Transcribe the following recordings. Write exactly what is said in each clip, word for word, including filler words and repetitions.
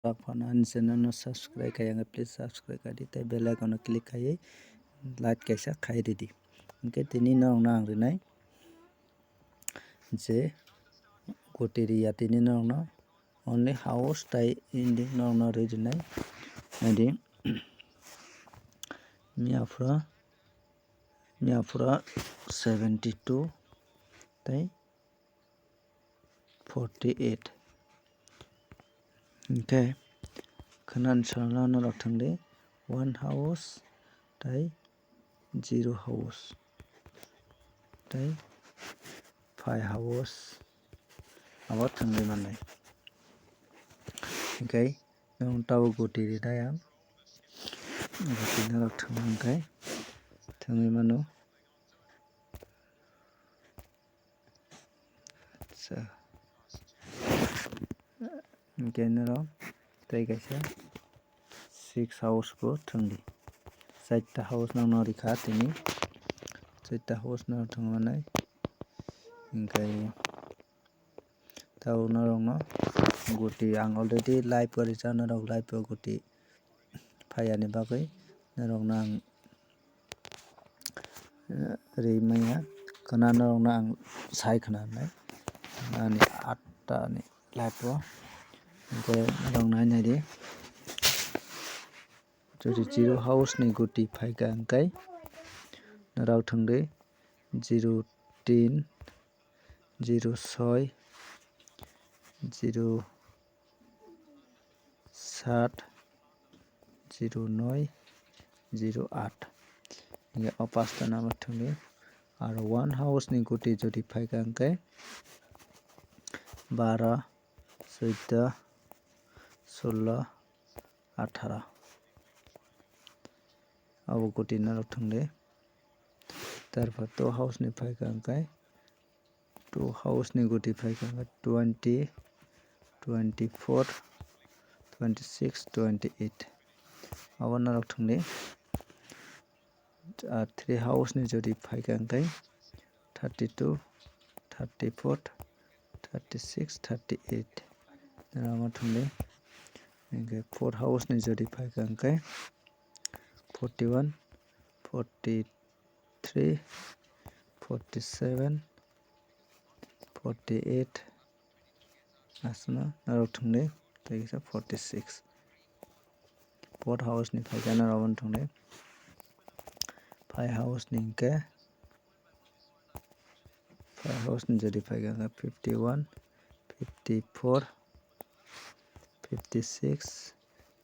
Rok phano ani channel no subscribe kaiya wngkha, please subscribe khaidi tei bell icon no click khaiwi like kaisa khai ridi. Hinkhe tini norokno ang rinai je goti riya tini norokno only house tei ending norokno ri rinai. Naidi miyaphura miyaphura seventy two tei forty eight. Hinkhe khwnani salo norok thangdi one house tei zero house tei five house abo thangwi mannai. Hinkhe nwng tabuk goti rinai ang goti norok thangma hinkhe thangwi mano. Acha. Hinkhe norok tei kaisa six house bo thangdi. Chaita house no no rikha tini. Chaita house no thangmanai. Hinkhe tabuk norokno goti ang already live o rijak norok live o goti phaiyani bagwi norokno ang ri manya khwna norokno ang sai khwna hinwi ani atta ni live o hinkhe norok nai naidi. Jodi zero house ni goti phaikha hinkhe norok thangdi zero tin zero soi zero sat zero noi zero aat. Hinkhe o pasta number thangdi. Aro one house ni goti jodi phaikha hinkhe baro, soido, sullo, atharo. Abo goti norok thangdi. Tarpor two house ni phaikha hinkhe two house ni goti phaikha hinkhe twenty, twenty four, twenty six, twenty eight. Abo norok thangdi. Ah, three house ni jodi phaikha hinkhe thirty two, thirty four, thirty six, thirty eight. Norok thangdi. Hinkhe four house ni jodi phaikha hinkhe forty one, forty three, forty seven, forty eight. Aswkno norok thangdi tei kisa forty six. Four house ni phaikha norok thangdi. Five house ni hinkhe five house ni jodi phaikha hinkhe fifty one, fifty four, fifty six,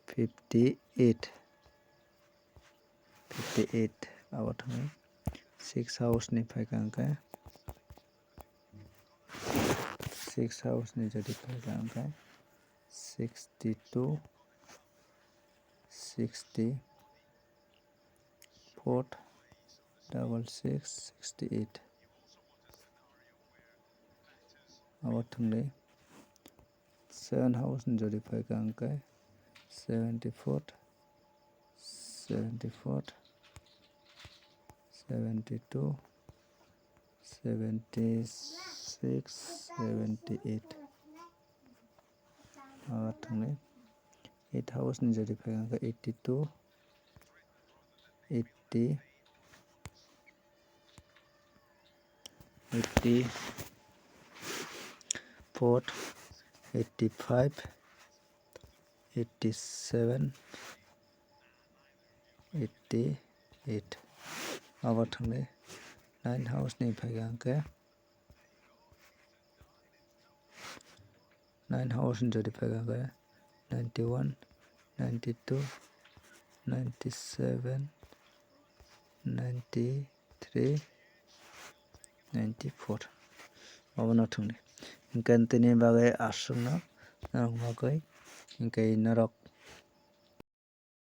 fifty eight. Fifty eight abo thangwi six house ni phaikha hinkhe six house ni jodi phaikha hinkhe sixty two, sixty four, double six, sixty eight. Abo thangwi seven house ni jodi phaikha hinkhe seventy four, seventy four, seventy two, seventy six, seventy eight. Abo thangwi eight house ni jodi phaikha hinkhe eighty two, eighty, eighty four, eighty five, eighty seven, eighty eight. Abo thangwi nine house ni phaikha hinkhe nine house ni jodi phaikha hinkhe ninety one, ninety two, ninety seven, ninety three, ninety four. Obono thangdi. Hinkhe tini bagwi aswkno norok bagwi hinkhe norok